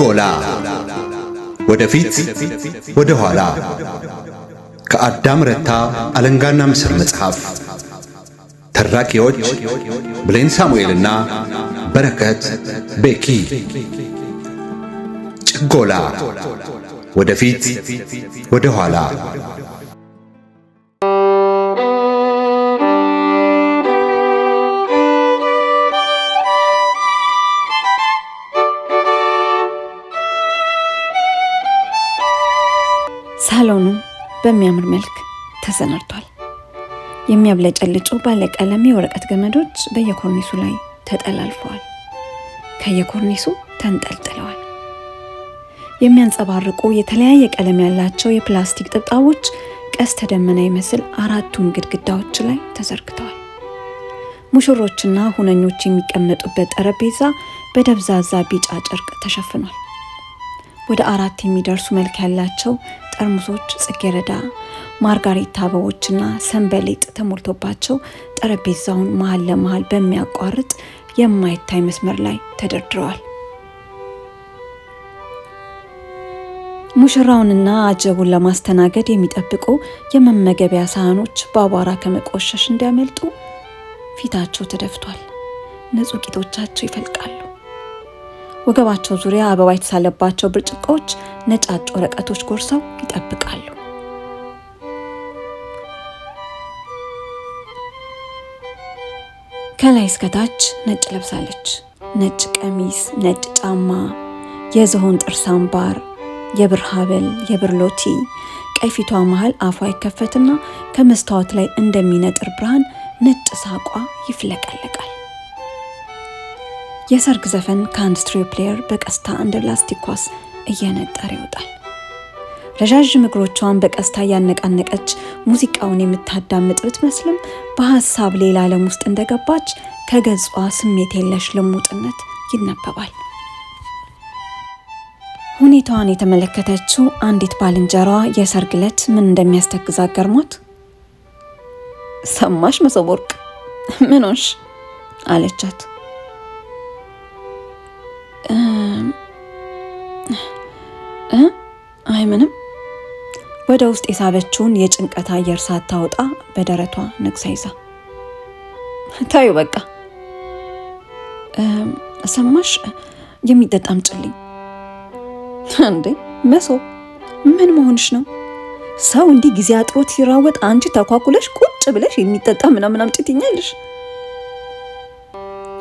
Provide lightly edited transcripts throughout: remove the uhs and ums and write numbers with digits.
ጭጎላ ወደፊት ወደ ኋላ ከአዳም ረታ አለንጋና ምስር መጽሐፍ። ተራኪዎች ብሌን ሳሙኤልና በረከት ቤኪ። ጭጎላ ወደፊት ወደ ኋላ። ሳሎኑ በሚያምር መልክ ተሰናድቷል። የሚያብለጨልጩ ባለቀለም የወረቀት ገመዶች በየኮርኒሱ ላይ ተጠላልፈዋል፣ ከየኮርኒሱ ተንጠልጥለዋል። የሚያንጸባርቁ የተለያየ ቀለም ያላቸው የፕላስቲክ ጥብጣቦች ቀስተ ደመና ይመስል አራቱም ግድግዳዎች ላይ ተዘርግተዋል። ሙሽሮችና ሁነኞች የሚቀመጡበት ጠረጴዛ በደብዛዛ ቢጫ ጨርቅ ተሸፍኗል። ወደ አራት የሚደርሱ መልክ ያላቸው ጠርሙሶች ጽጌረዳ፣ ማርጋሪታ አበቦችና ሰንበሌጥ ተሞልቶባቸው ጠረጴዛውን መሀል ለመሀል በሚያቋርጥ የማይታይ መስመር ላይ ተደርድረዋል። ሙሽራውንና አጀቡን ለማስተናገድ የሚጠብቁ የመመገቢያ ሳህኖች በአቧራ ከመቆሸሽ እንዲያመልጡ ፊታቸው ተደፍቷል። ንጹህ ቂጦቻቸው ይፈልቃሉ። ወገባቸው ዙሪያ አበባ የተሳለባቸው ብርጭቆዎች ነጫጭ ወረቀቶች ጎርሰው ይጠብቃሉ። ከላይ እስከታች ነጭ ለብሳለች። ነጭ ቀሚስ፣ ነጭ ጫማ፣ የዝሆን ጥርስ አምባር፣ የብር ሐብል፣ የብር ሎቲ። ቀይ ፊቷ መሃል አፏ ይከፈትና ከመስታወት ላይ እንደሚነጥር ብርሃን ነጭ ሳቋ ይፍለቀለቃል። የሰርግ ዘፈን ከአንድ stereo player በቀስታ እንደ ላስቲክ ኳስ እየነጠረ ይወጣል። ረዣዥም እግሮቿን በቀስታ እያነቃነቀች ሙዚቃውን የምታዳምጥ ብትመስልም በሀሳብ ሌላ ዓለም ውስጥ እንደገባች ከገጿ ስሜት የለሽ ልሙጥነት ይነበባል። ሁኔታዋን የተመለከተችው አንዲት ባልንጀራዋ የሰርግ ዕለት ምን እንደሚያስተክዛት ገርሟት፣ ሰማሽ መሶብ ወርቅ ምን ሆንሽ አለቻት። አይ ምንም። ወደ ውስጥ የሳበችውን የጭንቀት አየር ሳታወጣ በደረቷ ነግሳ ይዛ ታዩ በቃ ሰማሽ፣ የሚጠጣ አምጪልኝ። እንዴ መሶብ ምን መሆንሽ ነው? ሰው እንዲህ ጊዜ አጥሮት ሲራወጥ አንቺ ተኳኩለሽ ቁጭ ብለሽ የሚጠጣ ምናምን አምጪ ትይኛለሽ?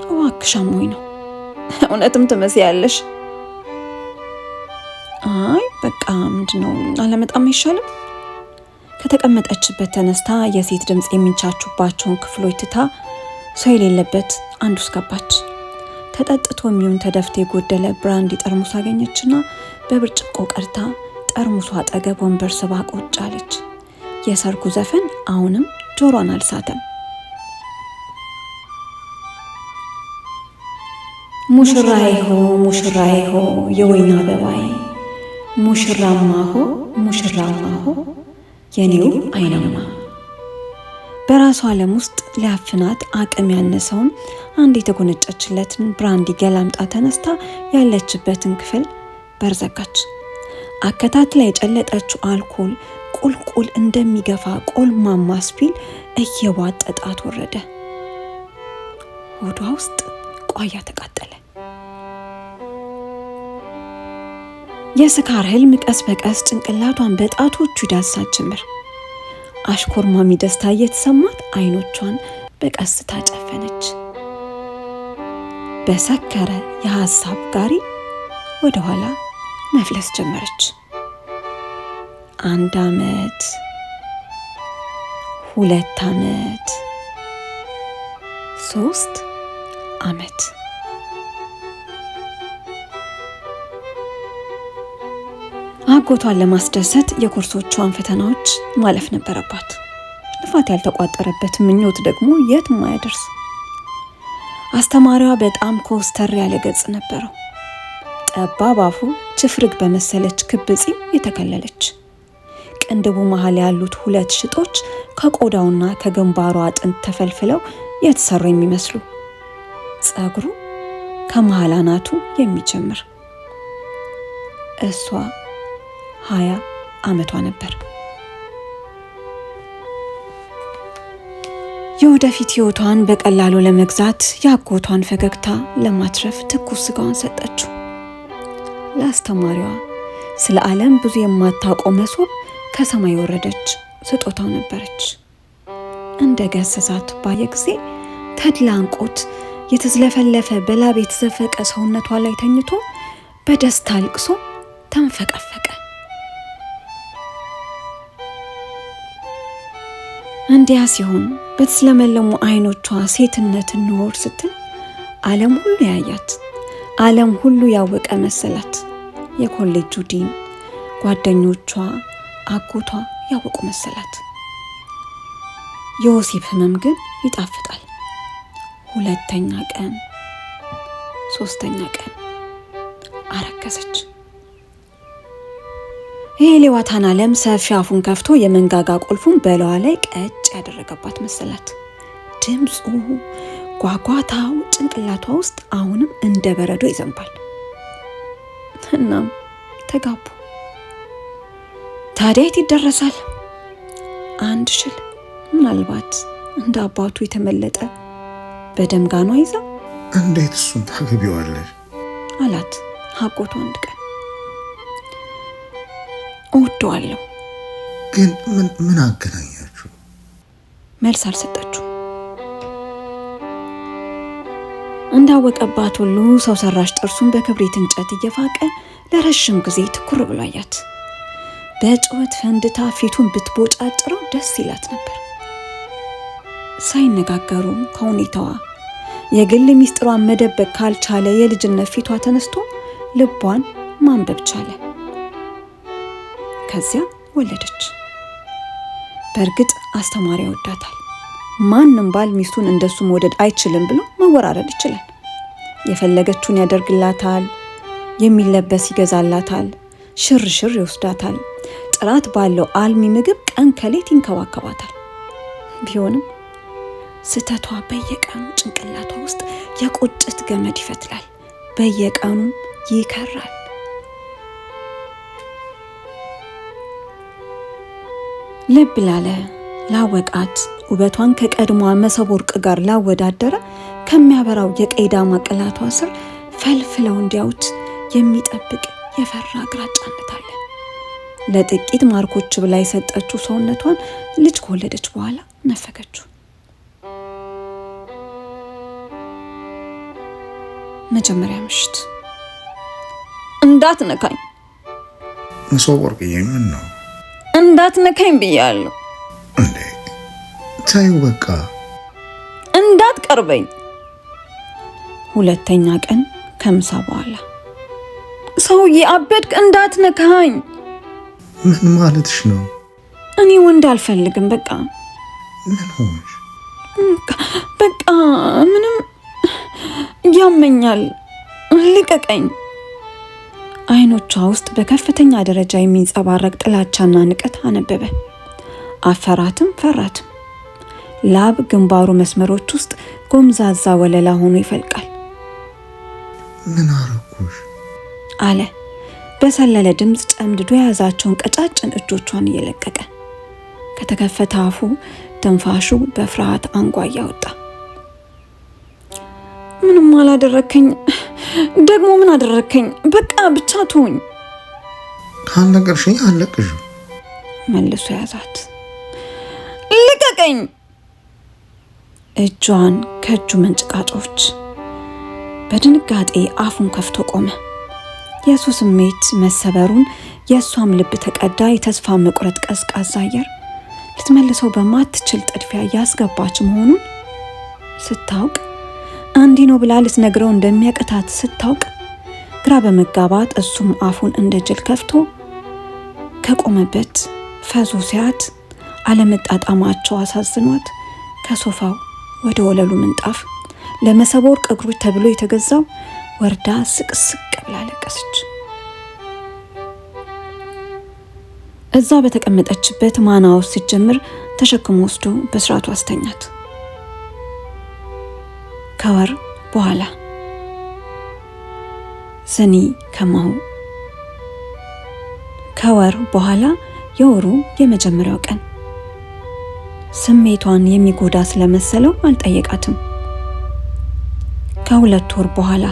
እባክሽ አሞኝ ነው። እውነትም ትመስያለሽ። አይ በቃ ምንድነው አለመጣም አይሻልም? ከተቀመጠችበት ተነስታ የሴት ድምፅ የሚንቻቹባቸውን ክፍሎች ትታ ሰው የሌለበት አንዱ ውስጥ ገባች። ተጠጥቶ የሚሆን ተደፍቶ የጎደለ ብራንዲ ጠርሙስ አገኘችና በብርጭቆ ቀድታ ጠርሙሱ አጠገብ ወንበር ስባ ቁጭ አለች። የሰርጉ ዘፈን አሁንም ጆሮን አልሳተም። ሙሽራዬ ሆ ሙሽራዬ ሆ የወይን አበባዬ፣ ሙሽራማ ሆ ሙሽራማ ሆ የኔው አይናማ። በራሷ ዓለም ውስጥ ሊያፍናት አቅም ያነሰውን አንድ የተጎነጨችለትን ብራንዲ ገላምጣ ተነስታ ያለችበትን ክፍል በር ዘጋች። አከታትላ የጨለጠችው አልኮል ቁልቁል እንደሚገፋ ቆልማማ ስፒል እየቧጠጣት ወረደ። ሆዷ ውስጥ ቋያ ተቃጠለ። የስካር ህልም ቀስ በቀስ ጭንቅላቷን በጣቶቹ ዳሳት ጀመር። አሽኮርማሚ ደስታ እየተሰማት አይኖቿን በቀስታ ጨፈነች። በሰከረ የሀሳብ ጋሪ ወደኋላ መፍለስ ጀመረች። 1 ዓመት፣ 2 ዓመት፣ 3 ዓመት። አጎቷን ለማስደሰት የኮርሶቿን ፈተናዎች ማለፍ ነበረባት። ልፋት ያልተቋጠረበት ምኞት ደግሞ የትም አያደርስ። አስተማሪዋ በጣም ኮስተር ያለ ገጽ ነበረው። ጠባብ አፉ ችፍርግ በመሰለች ክብ ጺም የተከለለች፣ ቅንድቡ መሃል ያሉት 2 ሽጦች ከቆዳውና ከግንባሩ አጥንት ተፈልፍለው የተሰሩ የሚመስሉ፣ ጸጉሩ ከመሃል አናቱ የሚጀምር። እሷ 20 ዓመቷ ነበር። የወደፊት ሕይወቷን በቀላሉ ለመግዛት የአጎቷን ፈገግታ ለማትረፍ ትኩስ ስጋዋን ሰጠችው። ለአስተማሪዋ ስለ ዓለም ብዙ የማታውቀው መሶብ ከሰማይ ወረደች ስጦታው ነበረች። እንደ ገሰሳት ባየ ጊዜ ተድላንቆት የተዝለፈለፈ በላብ የተዘፈቀ ሰውነቷ ላይ ተኝቶ በደስታ አልቅሶ ተንፈቀፈቀ። እንዲያ ሲሆን በተስለመለሙ አይኖቿ ሴትነትን ኖር ስትል ዓለም ሁሉ ያያት፣ ዓለም ሁሉ ያወቀ መሰላት። የኮሌጁ ዲን፣ ጓደኞቿ፣ አጎቷ ያወቁ መሰላት። የወሲብ ህመም ግን ይጣፍጣል። ሁለተኛ ቀን፣ ሶስተኛ ቀን አረከሰች። ይሄ ሌዋታን ዓለም ሰፊ አፉን ከፍቶ የመንጋጋ ቁልፉን በለዋ ላይ ቀጭ ያደረገባት መሰላት። ድምፁ፣ ጓጓታው ጭንቅላቷ ውስጥ አሁንም እንደ በረዶ ይዘንባል። እናም ተጋቡ። ታዲያ የት ይደረሳል? አንድ ሽል ምናልባት እንደ አባቱ የተመለጠ በደም ጋኗ ይዛ እንዴት እሱን ታገቢዋለሽ? አላት አጎቷ አንድ ቀን። እወደዋለሁ። ግን ምን አገናኛችሁ? መልስ አልሰጠችው። እንዳወቀባት ሁሉ ሰው ሰራሽ ጥርሱን በክብሪት እንጨት እየፋቀ ለረዥም ጊዜ ትኩር ብሎ አያት። በጩኸት ፈንድታ ፊቱን ብትቦጫጭረው ደስ ይላት ነበር። ሳይነጋገሩ ከሁኔታዋ የግል ሚስጥሯን መደበቅ ካልቻለ የልጅነት ፊቷ ተነስቶ ልቧን ማንበብ ቻለ። ከዚያ ወለደች። በእርግጥ አስተማሪ ይወዳታል። ማንም ባል ሚስቱን እንደሱ መውደድ አይችልም ብሎ መወራረድ ይችላል። የፈለገችውን ያደርግላታል፣ የሚለበስ ይገዛላታል፣ ሽርሽር ይወስዳታል፣ ጥራት ባለው አልሚ ምግብ ቀን ከሌት ይንከባከባታል። ቢሆንም ስህተቷ በየቀኑ ጭንቅላቷ ውስጥ የቁጭት ገመድ ይፈትላል፣ በየቀኑ ይከራል። ልብ ላለ ላወቃት ውበቷን ከቀድሞ መሶበ ወርቅ ጋር ላወዳደረ ከሚያበራው የቀይዳማ ቅላቷ ስር ፈልፍለው እንዲያዩት የሚጠብቅ የፈራ ግራጫነት አለ። ለጥቂት ማርኮች ብላ የሰጠችው ሰውነቷን ልጅ ከወለደች በኋላ ነፈገችው። መጀመሪያ ምሽት እንዳትነካኝ መሶበ ወርቅዬ፣ ምን ነው እንዳትነካኝ ብያለሁ። እንዴ ታዩ፣ በቃ እንዳትቀርበኝ። ሁለተኛ ቀን ከምሳ በኋላ ሰውዬ አበድክ፣ እንዳትነካኝ። ምን ማለትሽ ነው? እኔ ወንድ አልፈልግም። በቃ ምን ሆንሽ? በቃ ምንም ያመኛል፣ ልቀቀኝ። አይኖቿ ውስጥ በከፍተኛ ደረጃ የሚንጸባረቅ ጥላቻና ንቀት አነበበ። አፈራትም ፈራትም። ላብ ግንባሩ መስመሮች ውስጥ ጎምዛዛ ወለላ ሆኖ ይፈልቃል። ምን አረኩሽ? አለ በሰለለ ድምፅ ጨምድዶ የያዛቸውን ቀጫጭን እጆቿን እየለቀቀ። ከተከፈተ አፉ ትንፋሹ በፍርሃት አንጓ እያወጣ ምንም አላደረከኝ። ደግሞ ምን አደረከኝ? በቃ ብቻ ትሁኝ። ካልነገርሽኝ አልለቅሽም። መልሶ ያዛት። ልቀቀኝ! እጇን ከእጁ መንጭቃጮች። በድንጋጤ አፉን ከፍቶ ቆመ። የእሱ ስሜት መሰበሩን የእሷም ልብ ተቀዳ። የተስፋ መቁረጥ ቀዝቃዛ አየር ልትመልሰው በማትችል ጥድፊያ እያስገባች መሆኑን ስታውቅ፣ እንዲህ ነው ብላ ልትነግረው እንደሚያቅታት ስታውቅ፣ ግራ በመጋባት እሱም አፉን እንደ ጅል ከፍቶ ከቆመበት ፈዞ ሲያት አለመጣጣማቸው አሳዝኗት ከሶፋው ወደ ወለሉ ምንጣፍ ለመሶበ ወርቅ እግሮች ተብሎ የተገዛው ወርዳ ስቅስቅ ብላ ለቀሰች። እዛው በተቀመጠችበት ማናወስ ሲጀምር ተሸክሞ ወስዶ በስርዓቱ አስተኛት። ከወር በኋላ ዝኒ ከማሁ ከወር በኋላ የወሩ የመጀመሪያው ቀን። ስሜቷን የሚጎዳ ስለመሰለው አልጠየቃትም። ከ2 ወር በኋላ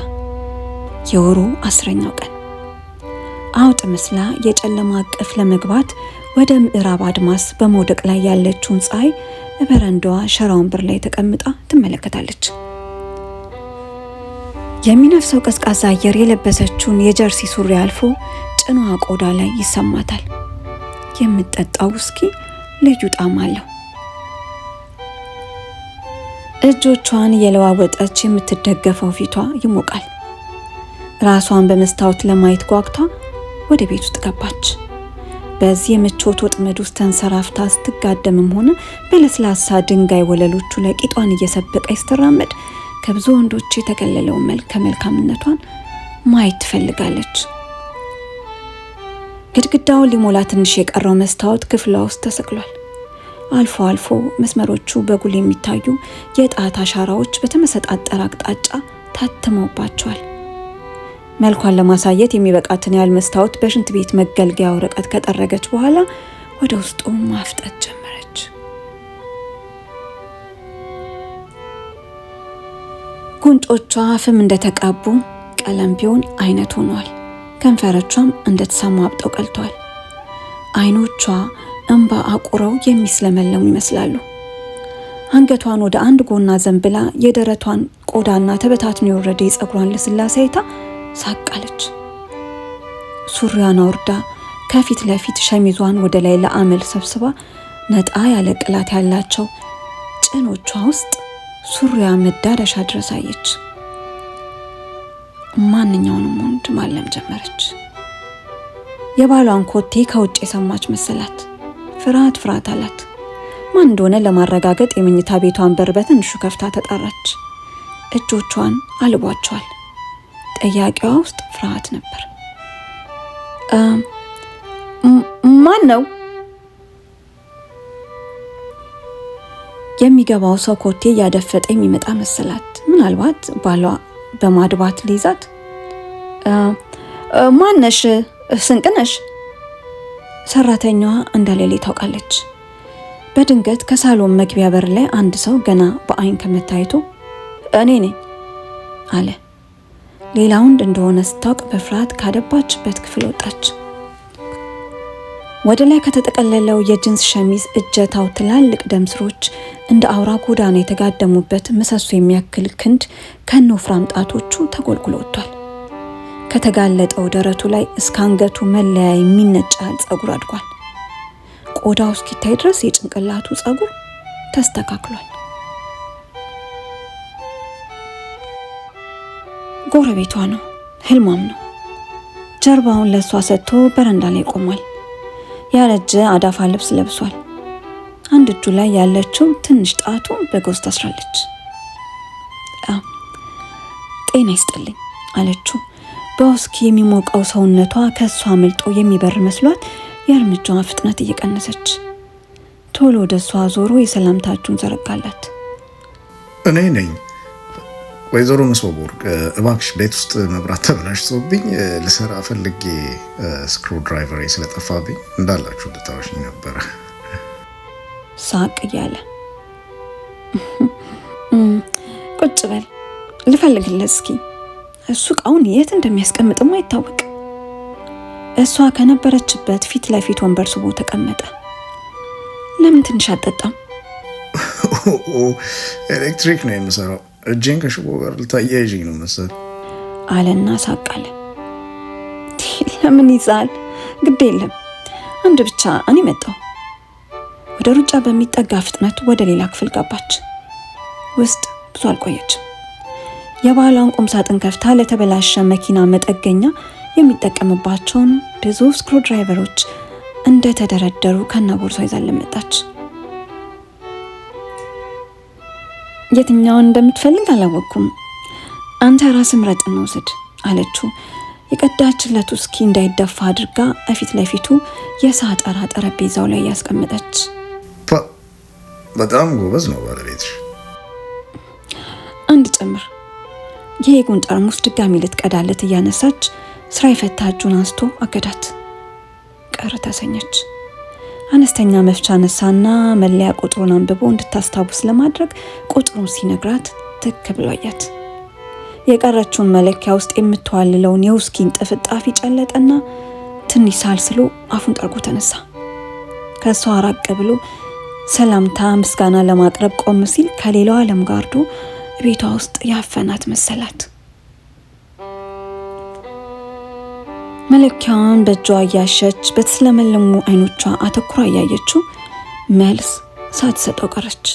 የወሩ 10ኛው ቀን። አውጥ መስላ የጨለማ እቅፍ ለመግባት ወደ ምዕራብ አድማስ በመውደቅ ላይ ያለችውን ፀሐይ በረንዳዋ ሸራ ወንበር ላይ ተቀምጣ ትመለከታለች። የሚነፍሰው ቀዝቃዛ አየር የለበሰችውን የጀርሲ ሱሪ አልፎ ጭኗ ቆዳ ላይ ይሰማታል። የምትጠጣው ውስኪ ልዩ ጣዕም አለው። እጆቿን እየለዋወጠች የምትደገፈው ፊቷ ይሞቃል። ራሷን በመስታወት ለማየት ጓግታ ወደ ቤት ውስጥ ገባች። በዚህ የምቾት ወጥመድ ውስጥ ተንሰራፍታ ስትጋደምም ሆነ በለስላሳ ድንጋይ ወለሎቹ ላይ ቂጧን እየሰበቀች ስትራመድ ከብዙ ወንዶች የተገለለውን መልከ መልካምነቷን ማየት ትፈልጋለች። ግድግዳውን ሊሞላ ትንሽ የቀረው መስታወት ክፍሏ ውስጥ ተሰቅሏል። አልፎ አልፎ መስመሮቹ በጉል የሚታዩ የጣት አሻራዎች በተመሰጣጠረ አቅጣጫ ታትመውባቸዋል። መልኳን ለማሳየት የሚበቃትን ያህል መስታወት በሽንት ቤት መገልገያ ወረቀት ከጠረገች በኋላ ወደ ውስጡ ማፍጠት ጀመረች። ጉንጮቿ ፍም እንደተቀቡ ቀለም ቢሆን አይነት ሆኗል። ከንፈሮቿም እንደተሳሙ አብጠው ቀልተዋል። አይኖቿ እንባ አቁረው የሚስለመለሙ ይመስላሉ። አንገቷን ወደ አንድ ጎና ዘንብላ የደረቷን ቆዳና ተበታትኖ የወረደ የፀጉሯን ልስላሴ አይታ ሳቃለች። ሱሪዋን አውርዳ ከፊት ለፊት ሸሚዟን ወደ ላይ ለአመል ሰብስባ ነጣ ያለ ቅላት ያላቸው ጭኖቿ ውስጥ ሱሪዋ መዳረሻ ድረስ አየች። ማንኛውንም ወንድ ማለም ጀመረች። የባሏን ኮቴ ከውጭ የሰማች መሰላት። ፍርሃት ፍርሃት አላት። ማን እንደሆነ ለማረጋገጥ የመኝታ ቤቷን በር በትንሹ ከፍታ ተጣራች። እጆቿን አልቧቸዋል። ጥያቄዋ ውስጥ ፍርሃት ነበር። ማን ነው? የሚገባው ሰው ኮቴ እያደፈጠ የሚመጣ መሰላት። ምናልባት ባሏ በማድባት ሊይዛት። ማነሽ? ስንቅነሽ? ሰራተኛዋ እንደሌለ ታውቃለች። በድንገት ከሳሎን መግቢያ በር ላይ አንድ ሰው ገና በአይን ከመታየቱ እኔ ነኝ አለ። ሌላ ወንድ እንደሆነ ስታውቅ በፍርሃት ካደባችበት ክፍል ወጣች። ወደ ላይ ከተጠቀለለው የጅንስ ሸሚዝ እጀታው ትላልቅ ደም ስሮች እንደ አውራ ጎዳና የተጋደሙበት ምሰሶ የሚያክል ክንድ ከነወፍራም ጣቶቹ ተጎልጉሎ ወጥቷል። ከተጋለጠው ደረቱ ላይ እስከ አንገቱ መለያ የሚነጭ ያህል ፀጉር አድጓል። ቆዳው እስኪታይ ድረስ የጭንቅላቱ ፀጉር ተስተካክሏል። ጎረቤቷ ነው፣ ህልሟም ነው። ጀርባውን ለሷ ሰጥቶ በረንዳ ላይ ቆሟል። ያረጀ አዳፋ ልብስ ለብሷል። አንድ እጁ ላይ ያለችው ትንሽ ጣቱ በጎዝ ታስራለች። ጤና ይስጥልኝ አለችው። በውስኪ የሚሞቀው ሰውነቷ ከሷ አምልጦ የሚበር መስሏት የእርምጃዋ ፍጥነት እየቀነሰች ቶሎ ወደ እሷ ዞሮ የሰላምታ እጁን ዘረጋላት። እኔ ነኝ ወይዘሮ መሶበወርቅ፣ እባክሽ ቤት ውስጥ መብራት ተበላሽቶብኝ ልሰራ ፈልጌ screwdriver ስለጠፋብኝ እንዳላችሁ ልታወሽኝ ነበረ። ሳቅ እያለ ቁጭ በል ልፈልግልህ እስኪ። እሱ እቃውን የት እንደሚያስቀምጥም አይታወቅ። እሷ ከነበረችበት ፊት ለፊት ወንበር ስቦ ተቀመጠ። ለምን ትንሽ አትጠጣም? ኤሌክትሪክ ነው የምሰራው፣ እጄን ከሽቦ ጋር ልታያይዥኝ ነው መሰል አለና ሳቅ አለ። ለምን ይዛል? ግድ የለም አንድ ብቻ እኔ መጣሁ። ወደ ሩጫ በሚጠጋ ፍጥነት ወደ ሌላ ክፍል ገባች። ውስጥ ብዙ አልቆየችም። የባሏን ቁም ሳጥን ከፍታ ለተበላሸ መኪና መጠገኛ የሚጠቀምባቸውን ብዙ screwdriver ኦች እንደተደረደሩ ከነቦርሷ ይዛ መጣች። የትኛውን እንደምትፈልግ አላወቅኩም፣ አንተ ራስህ ምረጥና ውሰድ አለችው። የቀዳችለት ውስኪ እንዳይደፋ አድርጋ ፊት ለፊቱ የሳጠራ ጠረጴዛው ላይ ያስቀመጠች። በጣም ጎበዝ ነው ባለቤትሽ። አንድ ጨምር። የሄጉን ጠርሙስ ድጋሚ ልትቀዳለት እያነሳች ስራ የፈታ እጁን አንስቶ አገዳት። ቅር ተሰኘች። አነስተኛ መፍቻ ነሳና መለያ ቁጥሩን አንብቦ እንድታስታውስ ለማድረግ ቁጥሩን ሲነግራት ትክ ብሎ አያት። የቀረችውን መለኪያ ውስጥ የምትዋልለውን የውስኪን ጥፍጣፊ ጨለጠና ትንሽ ሳልስሎ አፉን ጠርጎ ተነሳ። ከሷ ራቅ ብሎ ሰላምታ ምስጋና ለማቅረብ ቆም ሲል ከሌላው ዓለም ጋርዶ ቤቷ ውስጥ ያፈናት መሰላት። መለኪያውን በእጇ እያሸች በተስለመለሙ አይኖቿ አተኩራ እያየችው መልስ ሳትሰጠው ቀረች።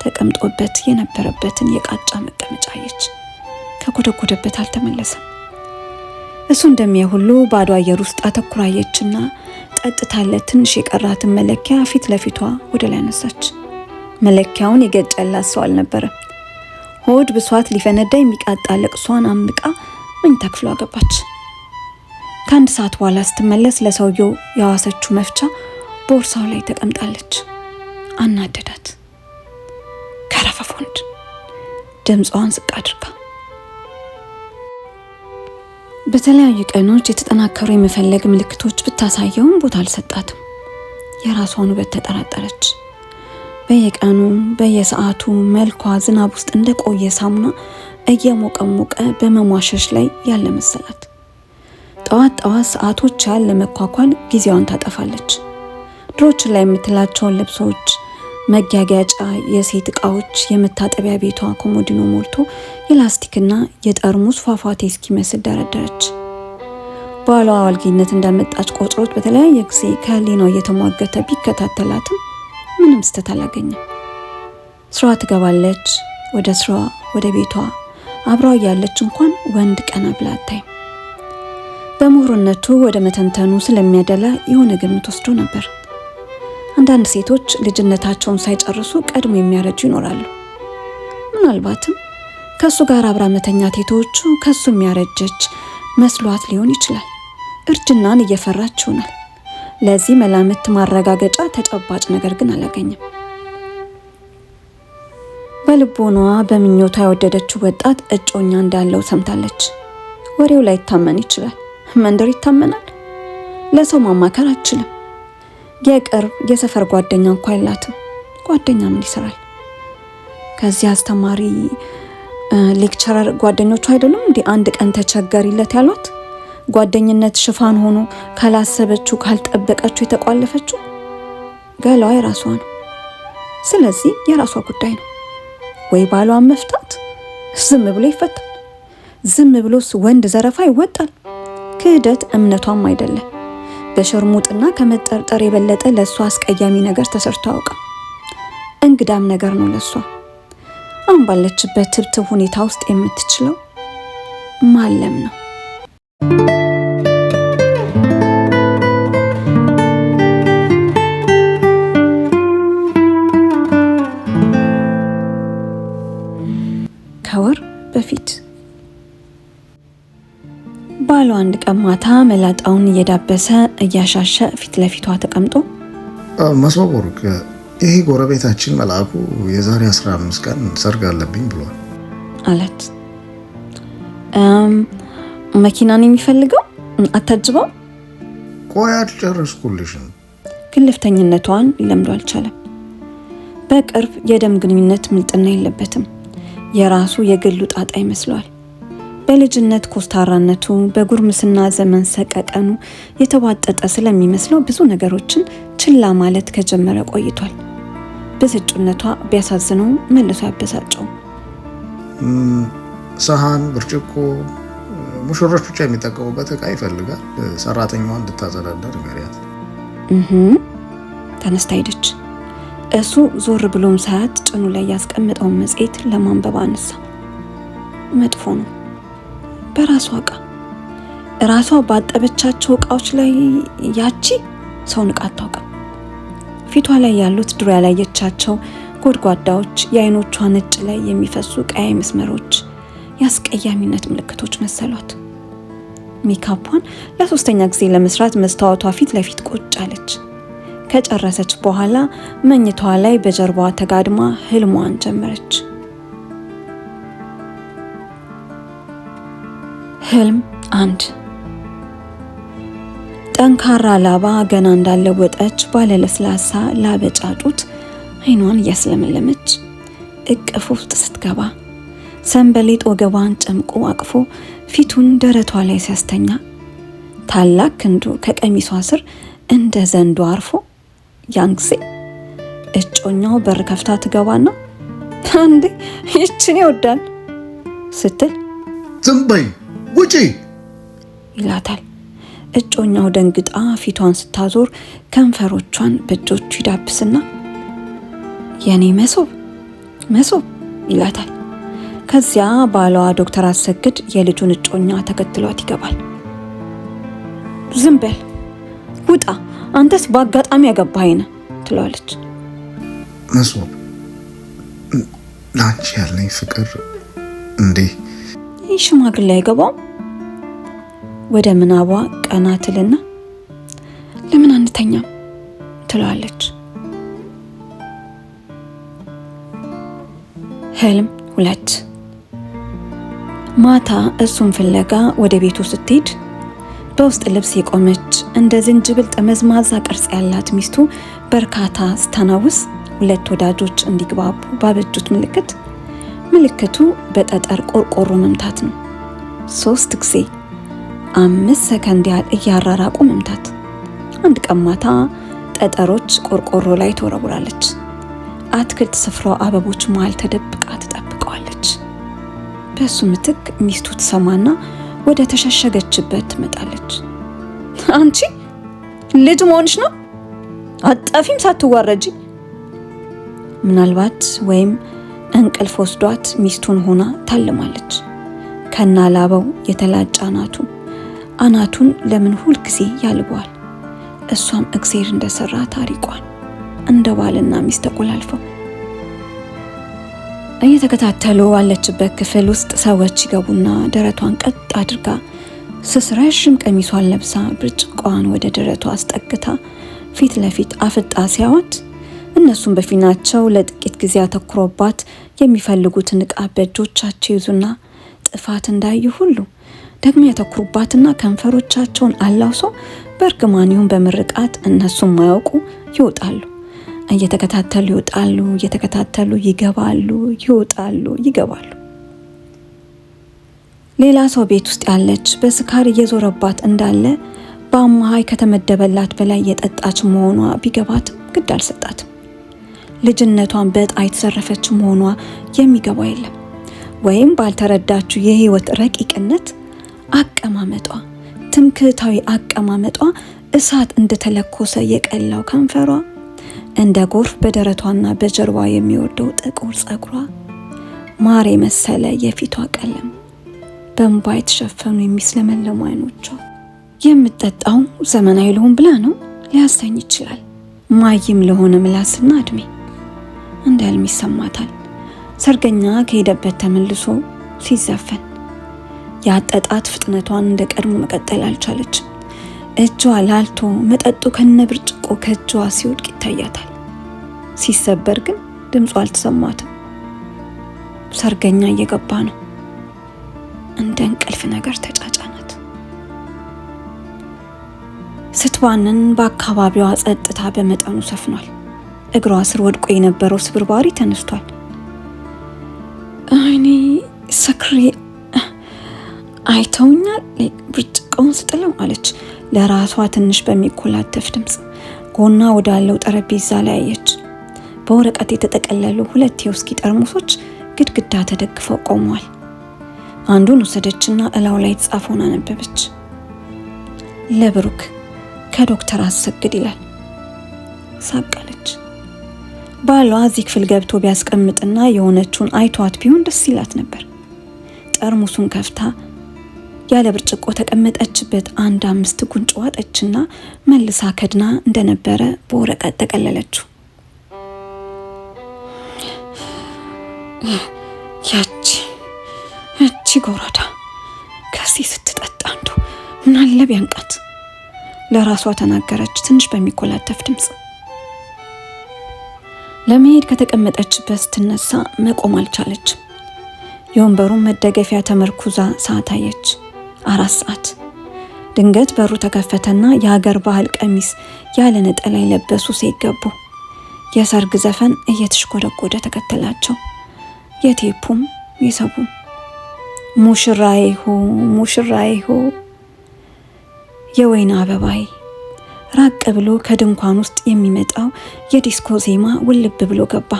ተቀምጦበት የነበረበትን የቃጫ መቀመጫ አየች። ከጎደጎደበት አልተመለሰም። እሱ እንደሚያይ ሁሉ ባዶ አየር ውስጥ አተኩራ አየችና ጠጥታለት ትንሽ የቀራትን መለኪያ ፊት ለፊቷ ወደ ላይ አነሳች። መለኪያውን የገጨላት ሰው አልነበረም። ሆድ ብሷት ሊፈነዳ የሚቃጣ ለቅሷን አምቃ መኝታ ክፍሏ ገባች። ከአንድ ሰዓት በኋላ ስትመለስ ለሰውየው የዋሰችው መፍቻ ቦርሳው ላይ ተቀምጣለች። አናደዳት። ከረፈፍ ወንድ ድምጿን ዝቅ አድርጋ በተለያዩ ቀኖች የተጠናከሩ የመፈለግ ምልክቶች ብታሳየውም ቦታ አልሰጣትም። የራሷን ውበት ተጠራጠረች። በየቀኑ በየሰዓቱ መልኳ ዝናብ ውስጥ እንደቆየ ሳሙና እየሞቀሞቀ በመሟሸሽ ላይ ያለ መሰላት። ጠዋት ጠዋት ሰዓቶች ያለ መኳኳል ጊዜዋን ታጠፋለች። ድሮች ላይ የምትላቸውን ልብሶች፣ መጊያጊያጫ የሴት እቃዎች የመታጠቢያ ቤቷ ኮሞዲኖ ሞልቶ የላስቲክና የጠርሙስ ፏፏቴ እስኪመስል ደረደረች። ባሏ አዋልጊነት እንዳመጣች ቆጥሮት በተለያየ ጊዜ ከህሊናው እየተሟገተ ቢከታተላትም ምንም ስህተት አላገኘም። ስራዋ ትገባለች፣ ወደ ስራዋ ወደ ቤቷ አብራው እያለች እንኳን ወንድ ቀና ብላ አታይም። በምሁርነቱ ወደ መተንተኑ ስለሚያደላ የሆነ ግምት ወስዶ ነበር። አንዳንድ ሴቶች ልጅነታቸውን ሳይጨርሱ ቀድሞ የሚያረጁ ይኖራሉ። ምናልባትም ከሱ ጋር አብራ መተኛት ሴቶቹ ከሱ የሚያረጀች መስሏት ሊሆን ይችላል። እርጅናን እየፈራች ይሆናል። ለዚህ መላምት ማረጋገጫ ተጨባጭ ነገር ግን አላገኘም። በልቦኗ በምኞቷ የወደደችው ወጣት እጮኛ እንዳለው ሰምታለች። ወሬው ላይ ይታመን ይችላል። መንደር ይታመናል። ለሰው ማማከር አትችልም። የቅርብ የሰፈር ጓደኛ እንኳን የላትም። ጓደኛ ምን ይሰራል? ከዚህ አስተማሪ lecturer ጓደኞቹ አይደሉም እንዴ አንድ ቀን ተቸገሪለት ያሏት? ጓደኝነት ሽፋን ሆኖ ካላሰበችው ካልጠበቀችው የተቋለፈችው ገላዋ የራሷ ነው። ስለዚህ የራሷ ጉዳይ ነው። ወይ ባሏን መፍታት፣ ዝም ብሎ ይፈታል። ዝም ብሎስ ወንድ ዘረፋ ይወጣል። ክህደት እምነቷም አይደለም። በሸርሙጥና ከመጠርጠር የበለጠ ለሷ አስቀያሚ ነገር ተሰርቶ አያውቅም። እንግዳም ነገር ነው ለሷ። አሁን ባለችበት ትብትብ ሁኔታ ውስጥ የምትችለው ማለም ነው። ከወር በፊት ባሏ አንድ ቀን ማታ መላጣውን እየዳበሰ እያሻሸ ፊት ለፊቷ ተቀምጦ መሶብ ወርቅ፣ ይሄ ጎረቤታችን መልአኩ የዛሬ 15 ቀን ሰርግ አለብኝ ብሏል አላት። መኪናን የሚፈልገው አታጅበው? ቆይ አልጨረስኩልሽም። ግልፍተኝነቷን ሊለምዶ አልቻለም። በቅርብ የደም ግንኙነት ምልጥና የለበትም። የራሱ የግሉ ጣጣ ይመስለዋል። በልጅነት ኮስታራነቱ በጉርምስና ዘመን ሰቀቀኑ የተዋጠጠ ስለሚመስለው ብዙ ነገሮችን ችላ ማለት ከጀመረ ቆይቷል። ብስጩነቷ ቢያሳዝነው መልሶ ያበሳጨው። ሰሃን፣ ብርጭቆ ሙሽሮች ብቻ የሚጠቀሙበት እቃ ይፈልጋል። ሰራተኛዋ እንድታጸዳዳ ንገሪያት። ተነስታ ሄደች። እሱ ዞር ብሎም ሳያት ጭኑ ላይ ያስቀመጠውን መጽሔት ለማንበብ አነሳ። መጥፎ ነው። በራሷ እቃ ራሷ ባጠበቻቸው እቃዎች ላይ ያቺ ሰው ንቃ አታውቅም። ፊቷ ላይ ያሉት ድሮ ያላየቻቸው ጎድጓዳዎች፣ የአይኖቿ ነጭ ላይ የሚፈሱ ቀያይ መስመሮች የአስቀያሚነት ምልክቶች መሰሏት። ሜካቧን ለሶስተኛ ጊዜ ለመስራት መስታወቷ ፊት ለፊት ቁጭ አለች። ከጨረሰች በኋላ መኝታዋ ላይ በጀርባዋ ተጋድማ ህልሟን ጀመረች። ህልም አንድ። ጠንካራ ላባ ገና እንዳለወጠች ባለ ለስላሳ ላበጫጩት አይኗን እያስለመለመች እቅፍ ውስጥ ስትገባ ሰንበሌጥ ወገቧን ጨምቆ አቅፎ ፊቱን ደረቷ ላይ ሲያስተኛ ታላቅ ክንዱ ከቀሚሷ ስር እንደ ዘንዶ አርፎ ያን ጊዜ እጮኛው በር ከፍታ ትገባና አንዴ ይችን ይወዳል ስትል ዝም በይ ውጪ ይላታል። እጮኛው ደንግጣ ፊቷን ስታዞር ከንፈሮቿን በእጆቹ ይዳብስና የኔ መሶብ መሶብ ይላታል። ከዚያ ባሏ ዶክተር አሰግድ የልጁን እጮኛ ተከትሏት ይገባል። ዝም በል ውጣ፣ አንተስ በአጋጣሚ ያገባኸኝ ነህ ትለዋለች። መሶብ ለአንቺ ያለኝ ፍቅር እንዴ! ይህ ሽማግሌ አይገባውም። ወደ ምናቧ ቀና ትልና ለምን አንተኛም ትለዋለች። ህልም 2። ማታ እሱን ፍለጋ ወደ ቤቱ ስትሄድ በውስጥ ልብስ የቆመች እንደ ዝንጅብል ጠመዝማዛ ቅርጽ ያላት ሚስቱ በርካታ ስታናውስ ሁለት ወዳጆች እንዲግባቡ ባበጁት ምልክት ምልክቱ በጠጠር ቆርቆሮ መምታት ነው። 3 ጊዜ 5 ሰከንድ ያህል እያራራቁ መምታት። አንድ ቀን ማታ ጠጠሮች ቆርቆሮ ላይ ተወረውራለች። አትክልት ስፍራው አበቦች መሃል ተደብቃ ትጠብቀዋለች። በሱ ምትክ ሚስቱ ትሰማና ወደ ተሸሸገችበት ትመጣለች። አንቺ ልጅ መሆንሽ ነው? አጠፊም ሳትዋረጂ። ምናልባት ወይም እንቅልፍ ወስዷት ሚስቱን ሆና ታልማለች። ከናላበው የተላጨ አናቱን ለምን ሁል ጊዜ ያልበዋል? እሷም እግዜር እንደሰራ ታሪቋን እንደ ባልና ሚስት ተቆላልፈው እየተከታተሉ ባለችበት ክፍል ውስጥ ሰዎች ይገቡና ደረቷን ቀጥ አድርጋ ስስ ረዥም ቀሚሷን ለብሳ ብርጭቆዋን ወደ ደረቷ አስጠግታ ፊት ለፊት አፍጣ ሲያዋት እነሱም በፊናቸው ለጥቂት ጊዜ አተኩሮባት የሚፈልጉትን ዕቃ በእጆቻቸው ይዙና ጥፋት እንዳዩ ሁሉ ደግሞ ያተኩሩባትና ከንፈሮቻቸውን አላውሰው በእርግማን ይሁን በምርቃት እነሱም ማያውቁ ይወጣሉ። እየተከታተሉ ይወጣሉ፣ እየተከታተሉ ይገባሉ፣ ይወጣሉ፣ ይገባሉ። ሌላ ሰው ቤት ውስጥ ያለች በስካር እየዞረባት እንዳለ በአማሃይ ከተመደበላት በላይ የጠጣች መሆኗ ቢገባትም ግድ አልሰጣትም። ልጅነቷን በዕጣ የተዘረፈች መሆኗ የሚገባ የለም። ወይም ባልተረዳችው የህይወት ረቂቅነት አቀማመጧ፣ ትምክህታዊ አቀማመጧ እሳት እንደተለኮሰ የቀላው ከንፈሯ፣ እንደ ጎርፍ በደረቷና በጀርባ የሚወርደው ጥቁር ጸጉሯ፣ ማር የመሰለ የፊቷ ቀለም፣ በእንባ የተሸፈኑ የሚስለመለሙ አይኖቿ፣ የምትጠጣው ዘመናዊ ልሁን ብላ ነው ሊያሰኝ ይችላል። ማይም ለሆነ ምላስና እድሜ እንደ ህልም ይሰማታል። ሰርገኛ ከሄደበት ተመልሶ ሲዘፈን ያጠጣት ፍጥነቷን እንደ ቀድሞ መቀጠል አልቻለችም። እጇ ላልቶ መጠጡ ከነብርጭቆ ከእጇ ሲወድቅ ይታያታል። ሲሰበር ግን ድምጿ አልተሰማትም። ሰርገኛ እየገባ ነው። እንደ እንቅልፍ ነገር ተጫጫናት። ስትባንን በአካባቢዋ ጸጥታ በመጠኑ ሰፍኗል። እግሯ ስር ወድቆ የነበረው ስብርባሪ ተነስቷል። አይኔ ሰክሬ አይተውኛል፣ ብርጭቆውን ስጥለው አለች ለራሷ ትንሽ በሚኮላተፍ ድምጽ። ጎና ወዳለው ጠረጴዛ ላይ አየች። በወረቀት የተጠቀለሉ 2 የውስኪ ጠርሙሶች ግድግዳ ተደግፈው ቆመዋል። አንዱን ወሰደችና እላው ላይ የተጻፈውን አነበበች። ለብሩክ ከዶክተር አሰግድ ይላል። ሳቃለች። ባሏ እዚህ ክፍል ገብቶ ቢያስቀምጥና የሆነችውን አይቷት ቢሆን ደስ ይላት ነበር። ጠርሙሱን ከፍታ ያለ ብርጭቆ ተቀመጠችበት። አንድ 5 ጉንጭ ዋጠችና መልሳ ከድና እንደነበረ በወረቀት ጠቀለለችው። ያቺ ጎራዳ ከዚህ ስትጠጣ አንዱ ምን አለ ቢያንቃት ለራሷ ተናገረች ትንሽ በሚኮላተፍ ድምጽ። ለመሄድ ከተቀመጠችበት ስትነሳ መቆም አልቻለችም። የወንበሩን መደገፊያ ተመርኩዛ ሰዓት አየች። 4 ሰዓት። ድንገት በሩ ተከፈተና የሀገር ባህል ቀሚስ ያለ ነጠላ የለበሱ ሴት ገቡ። የሰርግ ዘፈን እየተሽጎደጎደ ተከተላቸው። የቴፑም የሰቡም ሙሽራዬ ሆ ሙሽራዬ ሆ የወይን አበባዬ። ራቅ ብሎ ከድንኳን ውስጥ የሚመጣው የዲስኮ ዜማ ውልብ ብሎ ገባ።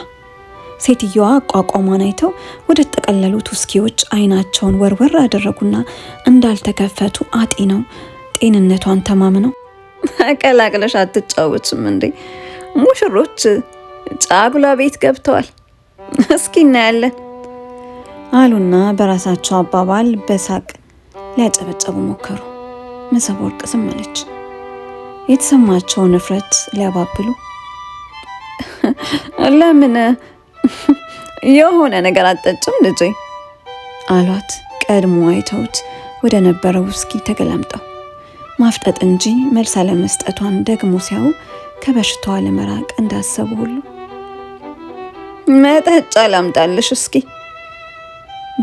ሴትየዋ አቋቋሟን አይተው ወደ ተጠቀለሉት ውስኪዎች አይናቸውን ወርወር አደረጉና እንዳልተከፈቱ አጤነው ጤንነቷን ተማምነው ቀላቅለሽ አትጫወችም እንዴ? ሙሽሮች ጫጉላ ቤት ገብተዋል፣ እስኪ እናያለን አሉና በራሳቸው አባባል በሳቅ ሊያጨበጨቡ ሞከሩ። መሰብ ወርቅ ዝም አለች። የተሰማቸውን እፍረት ሊያባብሉ ለምን የሆነ ነገር አትጠጭም ልጄ አሏት። ቀድሞ አይተውት ወደ ነበረው ውስኪ ተገላምጠው ማፍጠጥ እንጂ መልስ አለመስጠቷን ደግሞ ሲያዩ ከበሽታዋ ለመራቅ እንዳሰቡ ሁሉ መጠጫ ላምጣልሽ እስኪ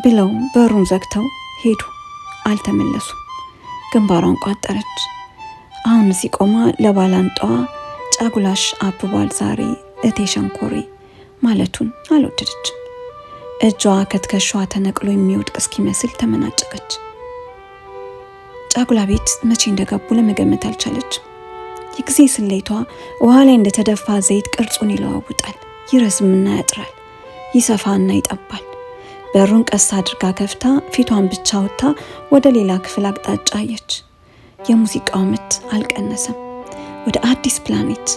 ብለው በሩን ዘግተው ሄዱ። አልተመለሱም። ግንባሯን ቋጠረች። አሁን እዚህ ቆማ ለባላንጣዋ ጫጉላሽ አብቧል ዛሬ እቴ ሸንኮሬ ማለቱን አልወደደችም። እጇ ከትከሻዋ ተነቅሎ የሚወድቅ እስኪመስል ተመናጨቀች። ጫጉላ ቤት መቼ እንደገቡ ለመገመት አልቻለችም። የጊዜ ስሌቷ ውሃ ላይ እንደተደፋ ዘይት ቅርጹን ይለዋውጣል፣ ይረዝምና ያጥራል፣ ይሰፋና ይጠባል። በሩን ቀስ አድርጋ ከፍታ ፊቷን ብቻ ወጥታ ወደ ሌላ ክፍል አቅጣጫ አየች። የሙዚቃው ምት አልቀነሰም። ወደ አዲስ ፕላኔት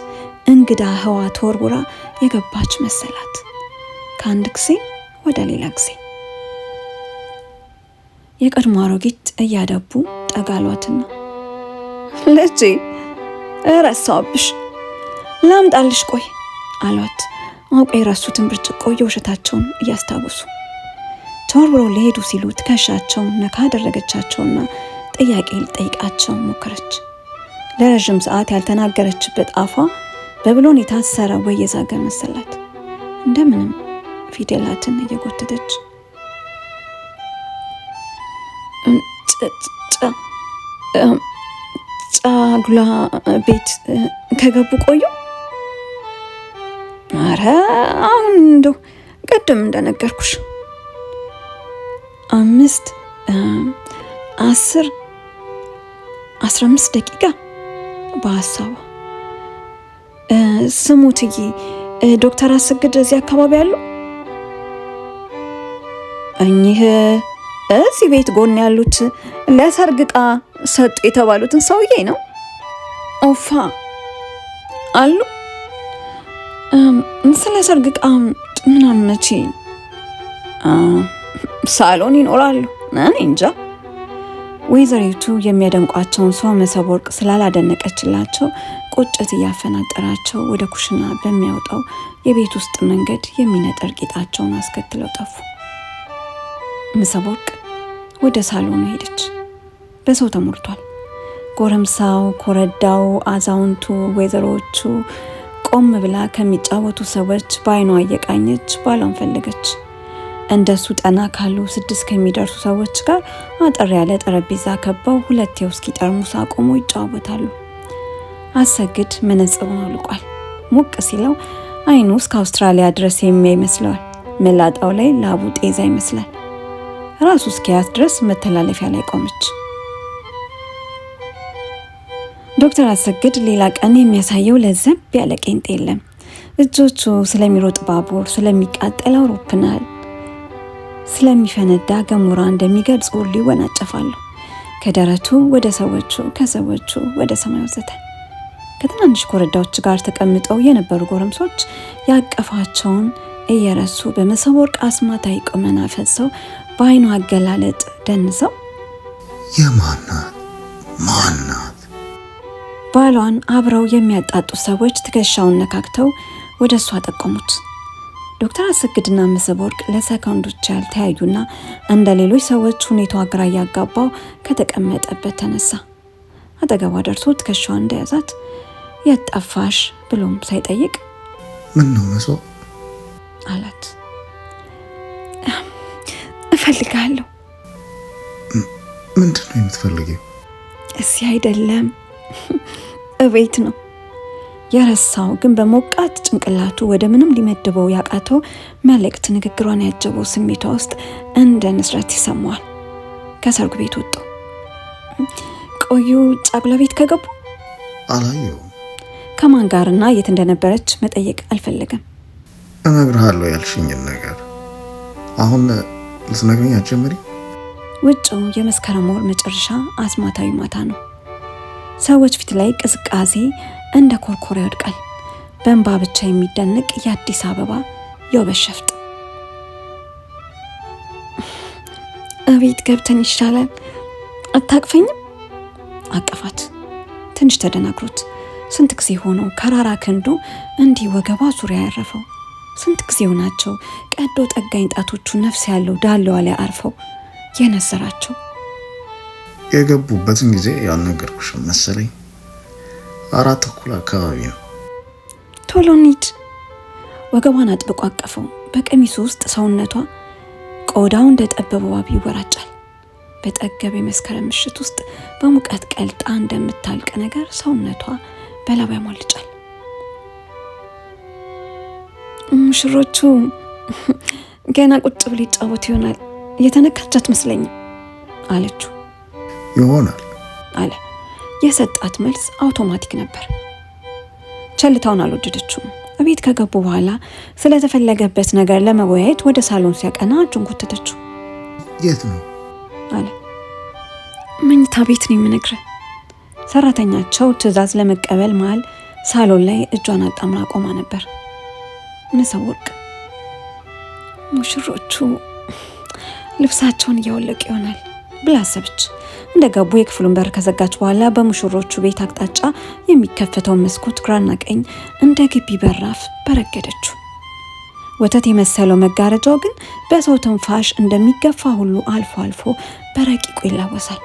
እንግዳ ህዋ ተወርውራ የገባች መሰላት። ከአንድ ጊዜ ወደ ሌላ ጊዜ የቀድሞ አሮጊት እያደቡ ጠጋሏትና ልጄ ረሳሁብሽ፣ ላምጣልሽ ቆይ አሏት። አውቀው የረሱትን ብርጭቆ የውሸታቸውን እያስታወሱ ተወርውረው ሊሄዱ ሲሉ ትከሻቸውን ነካ አደረገቻቸውና ጥያቄ ልጠይቃቸው ሞከረች። ለረዥም ሰዓት ያልተናገረችበት አፏ በብሎን የታሰረ ወይ የዛገ መሰላት። እንደምንም ፊደላትን እየጎተተች ጫጉላ ቤት ከገቡ ቆዩ? አረ አሁን እንደው ቅድም እንደነገርኩሽ 5 10 15 ደቂቃ በሀሳቧ። ስሙትዬ ዶክተር አሰግድ እዚህ አካባቢ አሉ? እኚህ እዚህ ቤት ጎን ያሉት ለሰርግ ዕቃ ሰጡ የተባሉትን ሰውዬ ነው? ኦፋ አሉ። ስለ ሰርግ ዕቃ ምናምን መቼ ሳሎን ይኖራሉ? እኔ እንጃ። ወይዘሪቱ የሚያደንቋቸውን ሰው መሰብ ወርቅ ስላላደነቀችላቸው ቁጭት እያፈናጠራቸው ወደ ኩሽና በሚያወጣው የቤት ውስጥ መንገድ የሚነጠር ጌጣቸውን አስከትለው ጠፉ። መሰብ ወርቅ ወደ ሳሎኑ ሄደች። በሰው ተሞልቷል። ጎረምሳው፣ ኮረዳው፣ አዛውንቱ፣ ወይዘሮቹ። ቆም ብላ ከሚጫወቱ ሰዎች በአይኗ እየቃኘች ባሏን ፈለገች። እንደሱ ጠና ካሉ 6 ከሚደርሱ ሰዎች ጋር አጠር ያለ ጠረጴዛ ከበው 2 የውስኪ ጠርሙስ አቆሞ ይጫወታሉ። አሰግድ መነጽሩን አውልቋል። ሞቅ ሲለው አይኑ እስከ አውስትራሊያ ድረስ የሚያይ ይመስለዋል። መላጣው ላይ ላቡ ጤዛ ይመስላል። ራሱ እስኪያት ድረስ መተላለፊያ ላይ ቆመች። ዶክተር አሰግድ ሌላ ቀን የሚያሳየው ለዘብ ያለ ቄንጥ የለም። እጆቹ ስለሚሮጥ ባቡር፣ ስለሚቃጠል አውሮፕላን፣ ስለሚፈነዳ ገሞራ እንደሚገልጹ ሁሉ ይወናጨፋሉ። ከደረቱ ወደ ሰዎቹ፣ ከሰዎቹ ወደ ሰማይ ወዘተ። ከትናንሽ ኮረዳዎች ጋር ተቀምጠው የነበሩ ጎረምሶች ያቀፋቸውን እየረሱ በመሰብ ወርቅ አስማታዊ ቁመና ፈሰው በአይኑ አገላለጥ ደንሰው የማናት ማናት ባሏን አብረው የሚያጣጡ ሰዎች ትከሻውን ነካክተው ወደ እሷ ጠቆሙት። ዶክተር አሰግድና መሰብ ወርቅ ለሰከንዶች ያህል ተያዩና እንደ ሌሎች ሰዎች ሁኔታው ግራ እያጋባው ከተቀመጠበት ተነሳ። አጠገቧ ደርሶ ትከሻዋን እንደያዛት የት ጠፋሽ ብሎም ሳይጠይቅ ምን ነው መሶ አላት። እፈልግሃለሁ። ምንድን ነው የምትፈልጊው? እዚህ አይደለም እቤት ነው። የረሳው ግን በሞቃት ጭንቅላቱ ወደ ምንም ሊመድበው ያቃተው መልእክት ንግግሯን ያጀበው ስሜቷ ውስጥ እንደ ንዝረት ይሰማዋል። ከሰርጉ ቤት ወጡ። ቆዩ ጫጉላ ቤት ከገቡ አላየሁም። ከማን ጋርና የት እንደነበረች መጠየቅ አልፈለገም። እነግርሃለሁ ያልሽኝን ነገር አሁን ልትነግሪኝ አትጀምሪ? ውጭው የመስከረም ወር መጨረሻ አስማታዊ ማታ ነው። ሰዎች ፊት ላይ ቅዝቃዜ እንደ ኮርኮራ ይወድቃል። በእንባ ብቻ የሚደነቅ የአዲስ አበባ የውበት ሸፍጥ። እቤት ገብተን ይሻላል፣ አታቅፈኝም? አቀፋት። ትንሽ ተደናግሮት ስንት ጊዜ ሆነው ከራራ ክንዱ እንዲህ ወገቧ ዙሪያ ያረፈው? ስንት ጊዜ ሆናቸው ቀዶ ጠጋኝ ጣቶቹ ነፍስ ያለው ዳሌዋ ላይ አርፈው የነዘራቸው? የገቡበትን ጊዜ ያልነገርኩሽም መሰለኝ። 4:30 አካባቢ ነው። ቶሎ እንሂድ። ወገቧን አጥብቆ አቀፈው። በቀሚሱ ውስጥ ሰውነቷ ቆዳው እንደ ጠበበ እባብ ይወራጫል። በጠገበ የመስከረም ምሽት ውስጥ በሙቀት ቀልጣ እንደምታልቅ ነገር ሰውነቷ በላብ ያሟልጫል። ሙሽሮቹ ገና ቁጭ ብሎ ይጫወቱ ይሆናል። የተነካች አትመስለኝም አለችው። ይሆናል አለ። የሰጣት መልስ አውቶማቲክ ነበር። ቸልታውን አልወደደችውም። እቤት ከገቡ በኋላ ስለተፈለገበት ነገር ለመወያየት ወደ ሳሎን ሲያቀና እጁን ጎተተችው። የት ነው አለ። መኝታ ቤት ነው የምነግርህ። ሰራተኛቸው ትዕዛዝ ለመቀበል መሀል ሳሎን ላይ እጇን አጣምራ ቆማ ነበር። መሰወርቅ ሙሽሮቹ ልብሳቸውን እያወለቁ ይሆናል ብላ አሰበች። እንደገቡ የክፍሉን በር ከዘጋች በኋላ በሙሽሮቹ ቤት አቅጣጫ የሚከፈተውን መስኮት ግራና ቀኝ እንደ ግቢ በራፍ በረገደችው። ወተት የመሰለው መጋረጃው ግን በሰው ትንፋሽ እንደሚገፋ ሁሉ አልፎ አልፎ በረቂቁ ይላወሳል።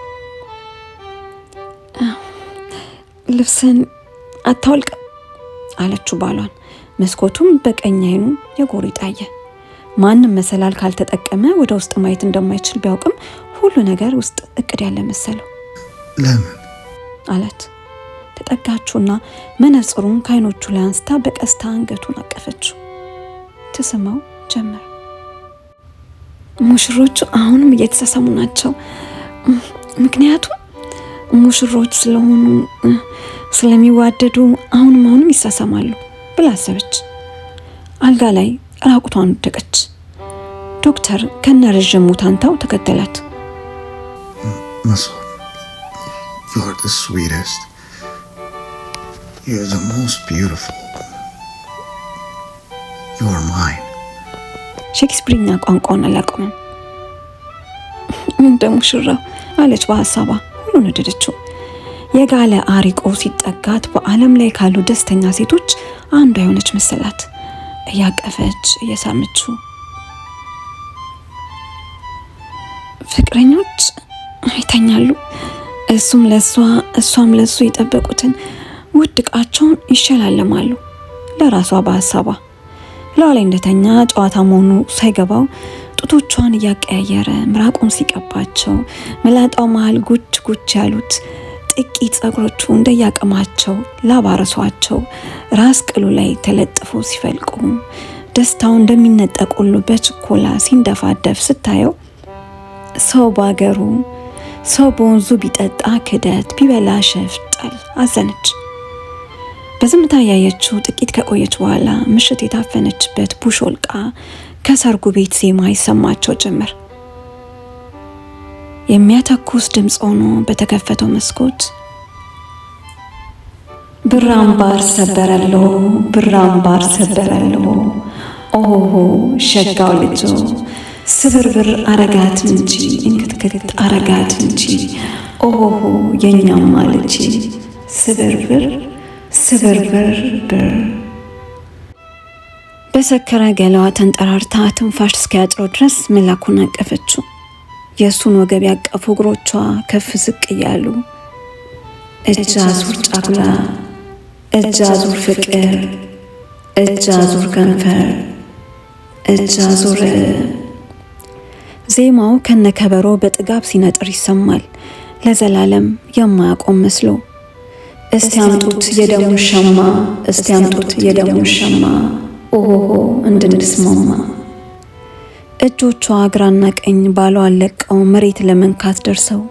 ልብስን አታወልቅም አለችው ባሏን። መስኮቱም በቀኝ አይኑ የጎሪጥ አየ። ማንም መሰላል ካልተጠቀመ ወደ ውስጥ ማየት እንደማይችል ቢያውቅም ሁሉ ነገር ውስጥ እቅድ ያለ መሰለው። ለምን አላት። ተጠጋችውና መነጽሩን ከአይኖቹ ላይ አንስታ በቀስታ አንገቱን አቀፈችው። ትስመው ጀመር። ሙሽሮቹ አሁንም እየተሳሳሙ ናቸው። ምክንያቱም ሙሽሮች ስለሆኑ ስለሚዋደዱ አሁንም ይሳሳማሉ ብላ አሰበች። አልጋ ላይ ራቁቷን ወደቀች። ዶክተር ከነረዥሙ ታንታው ተከተላት። መሶብ, you're the sweetest. You're the most beautiful. You're mine. ሼክስፒርኛ ቋንቋውን አላቆመም። እንደ ሙሽራው አለች በሀሳቧ። ሁሉን ወደደችው። የጋለ አሪቆ ሲጠጋት በዓለም ላይ ካሉ ደስተኛ ሴቶች አንዷ የሆነች መሰላት። እያቀፈች እየሳመችው ፍቅረኞች ይተኛሉ። እሱም ለሷ እሷም ለሱ የጠበቁትን ውድ ዕቃቸውን ይሸላለማሉ። ለራሷ በሀሳቧ ለዋ ላይ እንደተኛ ጨዋታ መሆኑ ሳይገባው ጡቶቿን እያቀያየረ ምራቁን ሲቀባቸው መላጣው መሃል ጉች ጉች ያሉት ጥቂት ጸጉሮቹ እንደያቀማቸው ላባረሷቸው ራስ ቅሉ ላይ ተለጥፎ ሲፈልቁ ደስታው እንደሚነጠቁሉ በችኮላ ሲንደፋደፍ ስታየው ሰው ባገሩ ሰው በወንዙ ቢጠጣ ክደት ቢበላ ሸፍጣል አዘነች። በዝምታ ያየችው ጥቂት ከቆየች በኋላ ምሽት የታፈነችበት ቡሾልቃ ከሰርጉ ቤት ዜማ ይሰማቸው ጀመር። የሚያተኩስ ድምፅ ሆኖ በተከፈተው መስኮት ብራምባር ሰበረሎ ብራምባር ሰበረሎ ኦሆ ሸጋው ልጆ ስብርብር አረጋት እንጂ እንክትክት አረጋት እንጂ ኦሆ የኛማ ልጅ ስብርብር ስብርብር ብር። በሰከረ ገላዋ ተንጠራርታ ትንፋሽ እስኪያጥረው ድረስ መላኩን አቀፈችው። የእሱን ወገብ ያቀፉ እግሮቿ ከፍ ዝቅ እያሉ እጅ አዙር ጫጉላ፣ እጅ አዙር ፍቅር፣ እጅ አዙር ከንፈር፣ እጅ አዙር። ዜማው ከነከበሮ በጥጋብ ሲነጥር ይሰማል። ለዘላለም የማያቆም መስሎ እስቲ አምጡት የደሙን ሸማ፣ እስቲ አምጡት የደሙን ሸማ፣ ኦሆሆ እንድንስማማ። እጆቿ ግራና ቀኝ ባሏን ለቀው መሬት ለመንካት ደርሰው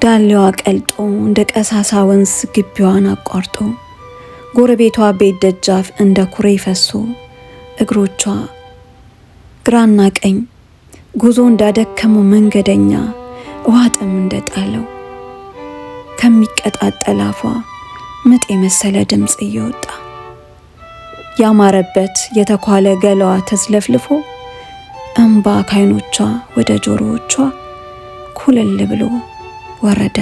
ዳሌዋ ቀልጦ እንደ ቀሳሳ ወንዝ ግቢዋን አቋርጦ ጎረቤቷ ቤት ደጃፍ እንደ ኩሬ ፈሶ እግሮቿ ግራና ቀኝ ጉዞ እንዳደከመው መንገደኛ ውሃ ጥም እንደጣለው ከሚቀጣጠል አፏ ምጥ የመሰለ ድምፅ እየወጣ ያማረበት የተኳለ ገላዋ ተዝለፍልፎ እምባ ካይኖቿ ወደ ጆሮዎቿ ኩልል ብሎ ወረደ።